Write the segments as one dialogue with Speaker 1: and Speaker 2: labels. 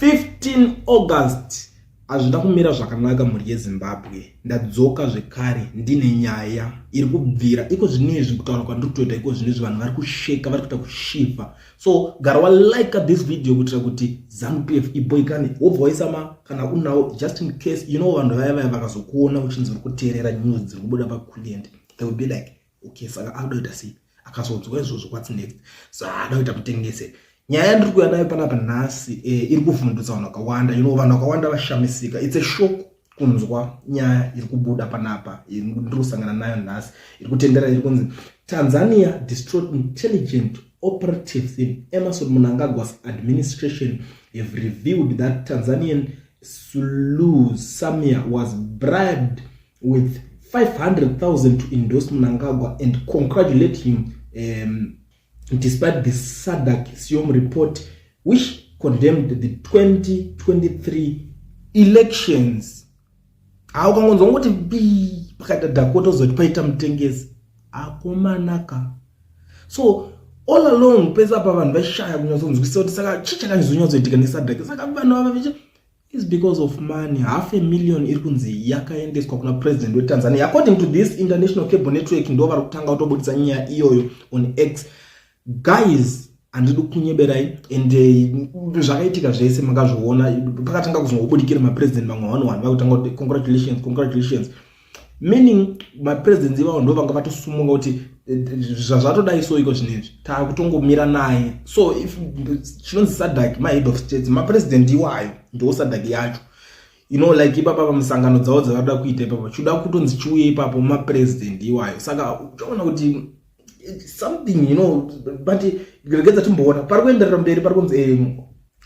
Speaker 1: 15 August hazvina kumira zvakanaka mhuri yeZimbabwe. Ndadzoka zvekare ndine nyaya iri kubvira iko zvinezvi, kutaura kwandiri kutoita iko zvinezvi vanhu vari kusheka, vari kuita kushiva. So gara walike this video kuitira kuti ZANU PF iboikane, wobva waisa ma kana unawo just in case, you know, vanhu vaya vaya vakazokuona uchinzi uri kuteerera news dziri kubuda paCulliant, they will be like, "Okay, saka akuda kuita sei?" Akazonzwa izvozvo, what's next? So ada kuita mutengese. Nyaya yandiri kuuya nayo panapa nhasi iri kuvhundutsa vanhu vakawanda. Vanhu vakawanda vashamisika. It's a shock kunzwa nyaya iri kubuda panapa, ndiri kusangana nayo nhasi, iri kutendera, iri kunzi Tanzania distraught intelligent operatives in Emmerson Mnangagwa's administration have revealed that Tanzanian Suluhu Samia was bribed with 500,000 to endorse Mnangagwa and congratulate him despite the SADC SEOM report, which condemned the 2023 elections. Haukangonzwa ngoti bi pakaita Dakota, uzoti paita mutengesi akomanaka. So all along pese apa vanhu vaishaya kunyatsonzwisisa kuti saka chii chakanyazonyatsoitika neSADC. Saka vanhu ava vicha is because of money. Half a million iri kunzi yakaendeswa kuna president weTanzania, according to this International Cable Network. Ndo vari kutanga kutobudisa nyaya iyoyo on X. Guys, handidi kunyeberai, and zvakaitika zvese makazviona. Pakatanga kuzongobudikira mapresident mamwe one one, vakutanga kuti "Congratulations, congratulations," meaning mapresidents ivavo ndo vanga vatosumuka kuti zvazvatodai. So iko zvinezvi taakutongomira naye. So if chinonzi SADC, mahead of states, mapresident iwayo ndo SADC yacho, like ipapa pamusangano dzavo dzavada kuita ipapo, chinoda kutonzi chiuye ipapo mapresident iwayo. Saka uchaona kuti something, but regedza timboona pari kuenderera mberi. Pari kunzi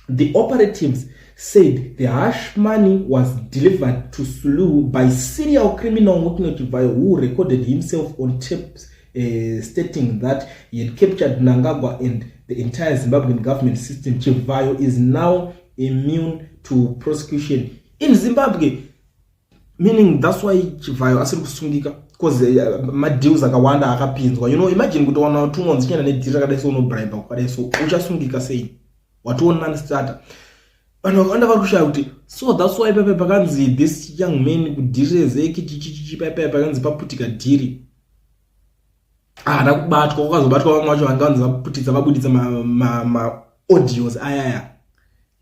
Speaker 1: the operatives said the hush money was delivered to Suluhu by serial criminal Wicknell Chivayo, who recorded himself on tapes stating that he had captured Mnangagwa and the entire Zimbabwean government system. Chivayo is now immune to prosecution in Zimbabwe, meaning that's why Chivayo asiri kusungika, because madeals akawanda akapinzwa. Imagine kuti wana 2 months chienda nedhiri rakadai so, unobribe kwakadai so, uchasungika sei? Wationa starter. Vanhu vakawanda vari kushaya kuti so that's why pepe pakanzi this young man kudhiri rezeki chichichichi, pepe pakanzi paputika dhiri, haana kubatwa. Kwakazobatwa vamwe vacho vanga vanzi vaputitsa, vabuditsa maaudios ma ayaya.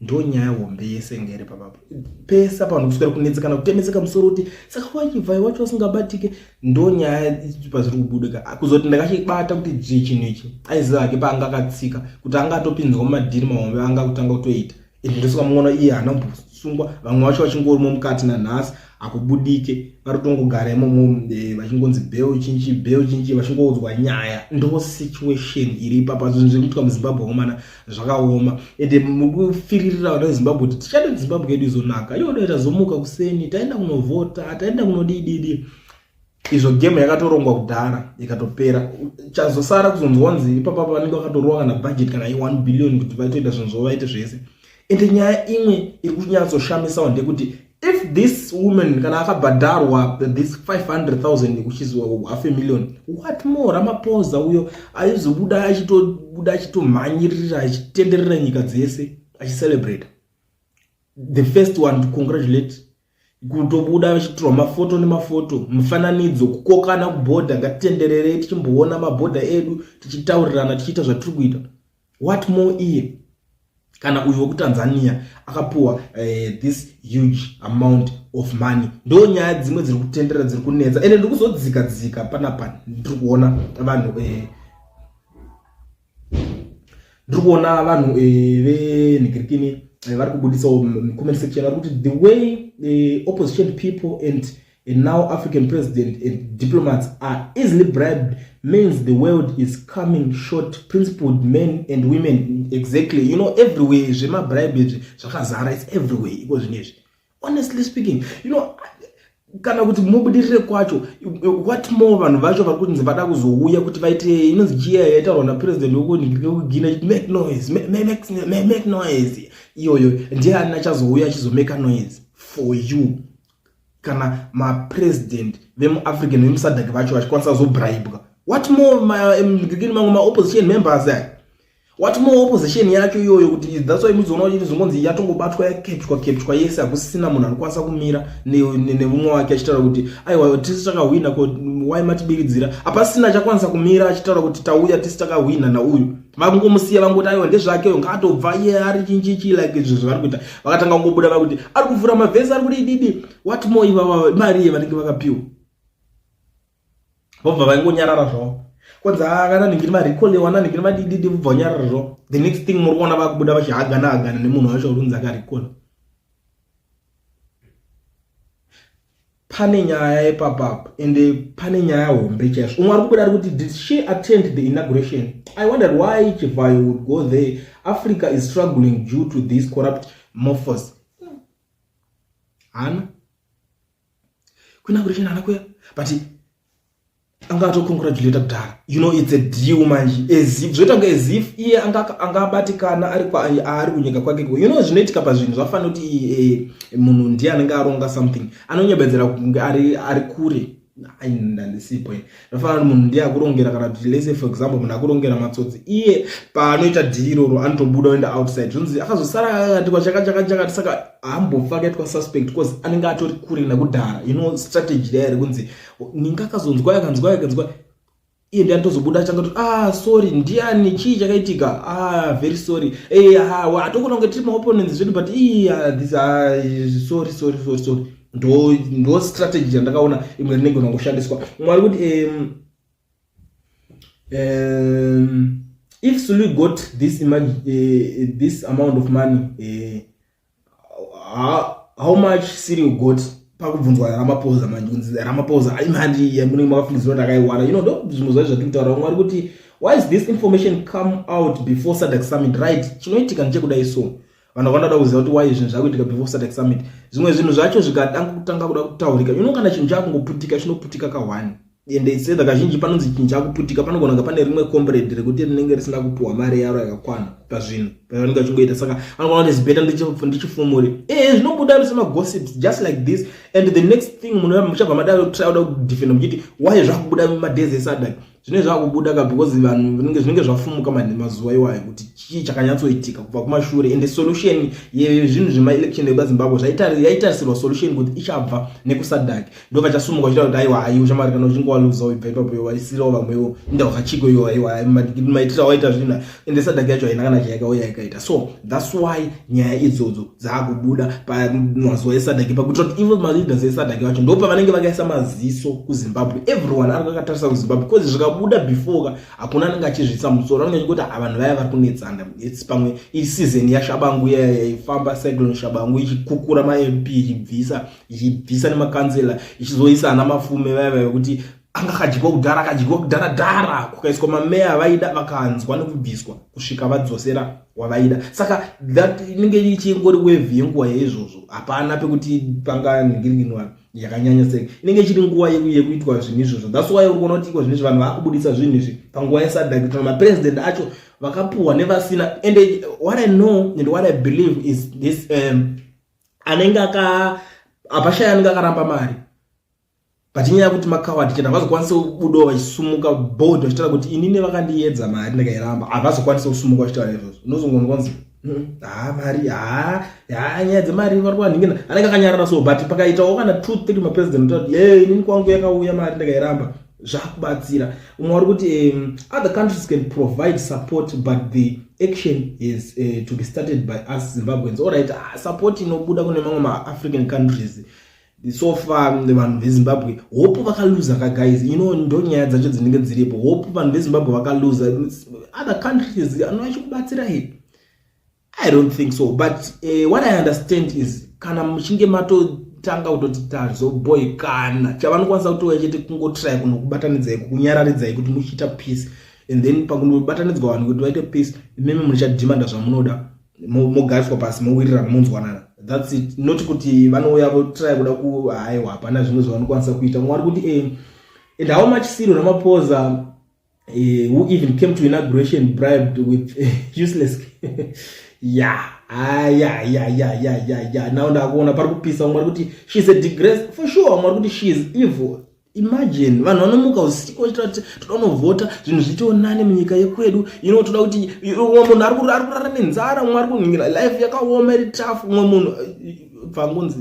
Speaker 1: Ndo nyaya hombe yese ngere papapo pesa pavanhu kuswera kunetsekana, kutemeseka musoro kuti saka waChivhayo wacho asingabatike. Ndo nyaya pazviri kubudika. Kuzoti ndakachibata kuti dzvi chinhu ichi, aiziva hake paanga akatsika kuti anga atopinzwa mumadhiri mahombe anga kutanga kutoita. Ende ndosaka muona iye haana kumbosungwa, vamwe vacho vachingorimo mukati nanhasi hakubudike, vari kutongogara imomo vachingonzi bail chinchi, bail chinchi, vachingoudzwa nyaya. Ndo situation iri ipapa. Zvinhu zviri kuitika muZimbabwe komana zvakaoma, ende mukufiririra vana veZimbabwe kuti tichade kuti Zimbabwe yedu izonaka. Iwo doita zomuka kuseni, taenda kunovhota, taenda kunodididi izvo. Game yakatorongwa kudhara, ikatopera. Chazosara kuzonzwa nzi ipapa vanenge vakatorwa kana budget kana i1 billion kuti vaitoita zvinhu zvavo, vaite zvese. Ende nyaya imwe iri kunyatsoshamisawo ndekuti if this woman kana akabhadharwa this 500,000, which is half a million, what more Ramaphosa uyo aizobuda achitobuda achitomhanyirira, achitenderera nyika dzese achicelebrate, the first one to congratulate, kutobuda vachitorwa mafoto nemafoto, mufananidzo, kukokana kubhodha, "Ngatitendererei tichimboona mabhodha edu, tichitaurirana, tichiita zvatiri kuita." What more iye kana uyu wekuTanzania akapuwa this huge amount of money? Ndo nyaya dzimwe dziri kutenderera, dziri kunetsa. Ende ndiri kuzodzika dzika panapa, ndiri kuona vanhu venhikirikini vari kubudisawo comment section, vari kuti the way the opposition people and now African president and diplomats are easily bribed means the world is coming short principled men and women. Exactly, everywhere zvemabribe izvi zvakazara. It's everywhere iko zvinezvi, honestly speaking. Kana kuti mubudirire kwacho, what more vanhu vacho vari kunzi vada kuzouya kuti vaite inonzi chiya yaitaurwa napresident wekuGuinea, "Make noise, make noise." Iyoyo ndiani achazouya achizomaka noise for you kana mapresident vemuAfrican, vemuSADC vacho vachikwanisa kuzobribwa? What more mamwe maopposition members aya? What more opposition yacho iyoyo kuti that's why muzoona kuti zvongonzi yatongobatwa yakepchwa kepchwa yese, hakusisina munhu anokwanisa kumira nemumwe wake achitaura kuti aiwa, tisi takahwina, ko why matibiridzira? Hapasina chakwanisa kumira achitaura kuti tauya tisi takahwina nauyu. Vangomusiya, vangoti aiwa, ndezvake uyo, ngaatobva iye ari chinchichi, like izvo zvavari kuita. Vakatanga kungobuda vakuti ari kuvhura mavhesi, ari kuti ididi. What more ivava mari iye vanenge vakapiwa, vobva vaingonyarara zvavo, kwanzi kana ningiri marecall, wana ningiri madididi, vobva vanyarara zvavo. The next thing muri kuona vakubuda vachihagana hagana nemunhu wacho uri kunzi akarecall. Pane nyaya yepapapa, ende pane nyaya hombe chaizvo. Umwe ari kubuda ari kuti, "Did she attend the inauguration? I wondered why Chivayo would go there. Africa is struggling due to these corrupt morphos." Hana kuinauguration, hana kuya, but anga atocongratulata kudhara. It's a deal manje, as if zvoita kunge as if iye angabatikana ari kunyika kwake. Zvinoitika pazvinhu zvafanira kuti munhu ndiye anenge aronga something, anonyebedzera kunge ari kure. Handisipo, zvafanira kuti munhu ndiye akurongera, kana kuti let's say, for example, munhu akurongera matsotsi, iye paanoita dhiri iroro anotobuda oenda outside, zvonzi akazosara akatikwa chaka chaka chakati, saka haambofa akaitwa suspect because anenge atori kure nekudhara. Strategy dai rekunzi ninga akazonzwa, akanzwa, akanzwa, iye ndiye anotozobuda achanga kuti, "Ah, sorry, ndiani? Chii chakaitika? Ah, very sorry. Eh, ah, hatokona kunge tiri maopponents zvedu, but iya this, ah, sorry, sorry, sorry, sorry." Ndo strategy yandakaona imwe rinegona kushandiswa. Umwe ari kuti, if Sulu got this amount of money, how much Cyril got? Pakubvunzwa Ramaphosa manje, kunzi Ramaphosa imari yamunenge makafungidzira kuti akaiwana. Ndo zvimwe zvacho zvatiri kutaura. Umwe ari kuti, "Why is this information come out before SADC summit?" Right, chinoitika ndechekudai. So vanhu vakanoda kuziva kuti why zvinhu zvakuitika before SADC summit. Zvimwe zvinhu zvacho zvikatanga kutanga kuda kutaurika, kana chinhu chakungoputika, chinoputika ka1. Ende sedha kazhinji panonzi chinhu chakuputika, panogona kunge pane rimwe comrade rekuti rinenge risina kupuhwa mari yaro yakakwana pazvinhu pavanenge vachingoita, saka anogona kuti zibeta ndichifumure. Ee, zvinobuda semagossips just like this, and the next thing muchabva mada try kuda kudefenda muchiti why zvakubuda mumadays eSADC. Zvinenge zvakubuda ka because vanhu zvinenge zvafumuka mazuva iwayo kuti chii chakanyatsoitika kubva kumashure. And solution yezvinhu zvemaelection ekuZimbabwe yaitarisirwa solution kuti ichabva nekuSADC, ndo vachasumuka vachita kuti aiwa, aiwa shamari, kana uchinge waluza ibva ipapo, waisirawo vamwewo inda wakachiko iyo, aiwa, maitiro awaita zvinhu. Ende SADC yacho haina kana chayakauya yakaita. So that's why nyaya idzodzo dzaakubuda pamazuva eSADC, pakuitira kuti ivo maleaders eSADC vacho ndo pavanenge vakaisa maziso kuZimbabwe. Everyone ari akatarisa kuZimbabwe because zvikabuda before ka, hakuna anenge achizvisa musoro, anenge achingoti vanhu vaya vari kunetsana. Its pamwe iseason yaShabangu iya yaifamba, Cyclone Shabangu, ichikukura maMP, ichibvisa, ichibvisa nemakansela, ichizoisa ana Mafume vaya vaya vekuti anga akadyiwa kudhara, akadyiwa kudhara dhara, kukaiswa mameya vaida, vakanzwa nekubviswa kusvika vadzosera wavaida. Saka that inenge ichingori wave yenguva yeizvozvo. Hapana pekuti panga nhingirikinwa yakanyanya sei, inenge ichiri nguva yekuitwa zvinhu izvozvo. That's why uri kuona kuti iko zvinhu izvi vanhu vaakubudisa zvinhu izvi panguva yeSADC, kuti mapresident acho vakapuhwa nevasina. And what I know and what I believe is this: anenge aka hapashaya anenge akaramba mari, but inyaya yekuti makawadi chete havazokwanisi kubudawo vachisumuka board vachitaura kuti inini vakandiedza mari ndikairamba. Havazokwanisi kusumuka vachitaura izvozvo. Unozongonzwanzi ha, mari, ha ha, nyaya dzemari vari kuvanhingina, anenge akanyarara. So but pakaitawo kana two three mapresident oti, "Ye, inini kwangu yakauya mari ndikairamba," zvakubatsira. Umwe wari kuti, "Other countries can provide support, but the action is to be started by us Zimbabweans." Allright, support inobuda kune mamwe maAfrican countries, so far vanhu veZimbabwe hope vakaluza ka guys. Ndo nyaya dzacho dzinenge dziripo. Hope vanhu veZimbabwe vakaluza, other countries anoachikubatsira here? I don't think so. But what I understand is kana muchinge matotanga kutoti tazoboy, kana chavanokwanisa kutouya chete kungotry kunokubatanidzai, kukunyararidzai kuti muchiita peace, and then pakunobatanidzwa vanhu kuti vaite peace, imimi muchadhimanda zvamunoda, mogariswa pasi, mowirirana, monzwanana. That's it. Not kuti vanouya votry kuda ku, haiwa, hapana zvimwe zvavanokwanisa kuita. Mwari kuti, "And how much Cyril Ramaphosa, who even came to inauguration bribed with useless?" Yeah, now ndakuona pari kupisa. Mwari kuti, "She's a disgrace for sure." Mwari kuti, "She is evil." Imagine vanhu vanomuka usiku vachitaura kuti toda kunovhota zvinhu zviitewo nani munyika yekwedu. You know, toda kuti umwe munhu ari kurara nenzara, umwe ari kunhingira life yakaoma iri tough, umwe munhu bvangunzi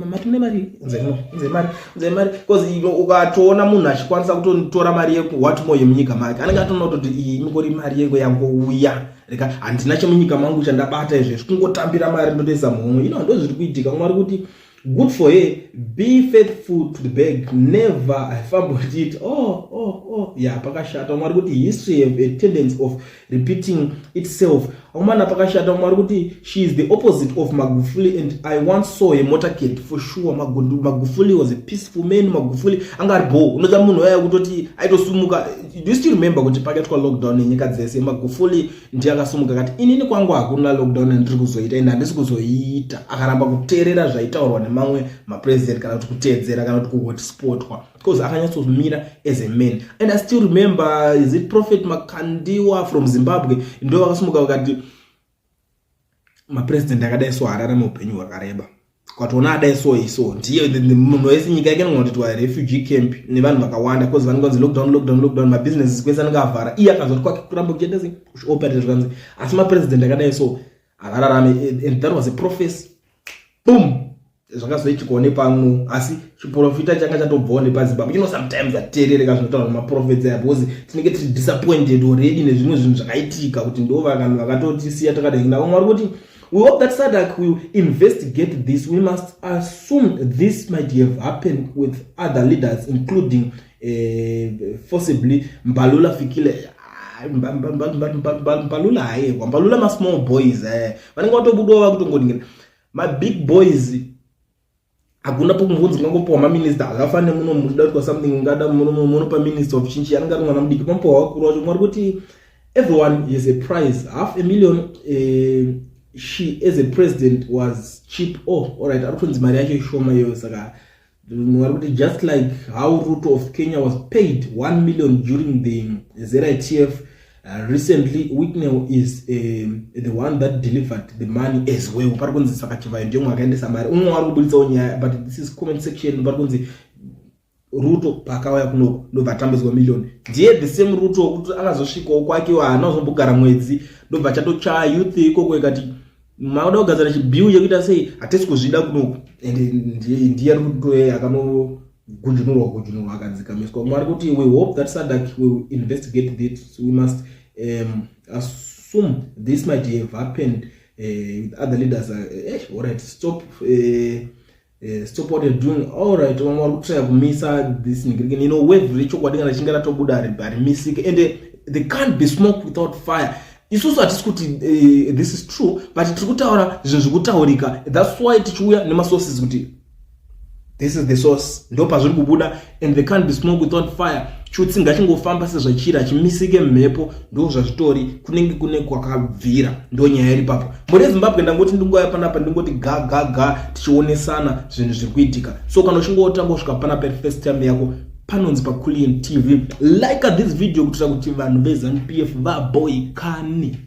Speaker 1: mati mune mari, unze mari, unze mari, because ukatoona munhu achikwanisa kutotora mari yeku what more yemunyika make, anenge atoona kutoti iyi ingori mari yeko yangouya, reka handina chemunyika mangu chandabata izvezvi, kungotambira mari ndotoisa muhomwe. You know, ndo zviri kuitika. Umwe ari kuti, "Good for her. Be faithful to the bag. Never fumbled it." Oh, yeah, pakashata. Umwe ari kuti, "History have a tendency of repeating itself." Akomana, pakashata. Umwe ari kuti, "She is the opposite of Magufuli and I once saw a motorcade for sure. Magufuli was a peaceful man." Magufuli anga ari bo, unoza munhu waya kutoti aitosumuka. Do you still remember kuti pakaitwa lockdown nenyika dzese, Magufuli ndiye akasumuka akati, "Inini kwangu hakuna lockdown yandiri kuzoita, ende handisi kuzoiita"? Akaramba kuteerera zvaitaurwa nemamwe mapresident, kana kuti kuteedzera, kana kuti kuhotspotwa, because akanyatsomira as a man. And I still remember, is it Prophet Makandiwa from Zimbabwe? Ndo vakasumuka vakati mapresident akadai so hararame upenyu hwakareba. Ukatoona adai so iso ndiye munhu wese nyika yake inogona kutoitwa refugee camp nevanhu vakawanda, because vanenge vanzi lockdown, lockdown, lockdown, mabusinesses kwese anenge avhara. Iye akazoti kwake kuramba kuchienda sei, kuchioperate. Zvikanzi asi mapresident akadai so havararame, and that was a prophecy. Boom, zvakazoitikawo nepamwe, asi chiprofita changa chatobvawo nepaZimbabwe. You know, sometimes ateerereka zvinotaurwa nemaprofets aya, because tinenge tiri disappointed already nezvimwe zvinhu zvakaitika, kuti ndo vanhu vakatotisiya takadai. Navamwe vari kuti, "We hope that SADC will investigate this. We must assume this might have happened with other leaders, including possibly Mbalula Fikile." Mbalula hayewa, Mbalula masmall boys, vanenge vatobudawo vakutongodingira mabig boys. Hakuna pokumbonzi ungangopiwa maminista akafanira muno muchida kuitwa something, ungada munopa minister of chinchi anenge ari mwana mudiki, pamupiwa vakuru vacho. Mwari kuti everyone is a price, half a million. She as a president was cheap. Oh, alright, ari kutonzi mari yacho ishoma iyoyo. Saka mwari kuti, "Just like how Ruto of Kenya was paid 1 million during the ZITF recently, Wicknell is the one that delivered the money as well." Pari kunzi saka Chivayo ndiye mwe akaendesa mari. Umwe wari kubuditsawo nyaya, but this is comment section. Pari kunzi Ruto paakauya kunoko ndobva atambidzwa million. Ndiye the same Ruto wekuti akazosvikawo kwake, haana kuzombogara mwedzi, ndobva achatochaya youth ikoko ikati, "Mauda kugadzira chibill chekuita sei? Hatisi kuzvida kunoku." And ndiye ari kutoye akanogunjunurwa gujunurwa akadzikamiswa. Mwari kuti, "We hope that SADC will investigate this. We must assume this might have happened with other leaders." Alright, stop, stop what you're doing. Alright, vamwe vari kutraya kumisa this nigirigini. You know, wave rechokwadi kana richinge ratobuda harimisike, and there can't be smoke without fire. Isusu hatisi kuti this is true, but tiri kutaura zvinhu zvekutaurika. That's why tichiuya nemasources kuti this is the source, ndo pazviri kubuda. And there can't be smoke without fire. Chutsi ngachingofamba sezvachiri, hachimisike mhepo, ndo zvazvitori, kunenge kune kwakabvira. Ndo nyaya iri papo, mhuri yeZimbabwe. Ndangoti ndingoya panapa, ndingoti ga ga ga, tichionesana zvinhu zviri kuitika. So kana uchingotanga kusvika panapa first time yako, panonzi paCulian TV. Like this video kuitira kuti vanhu veZANU PF vaboikane.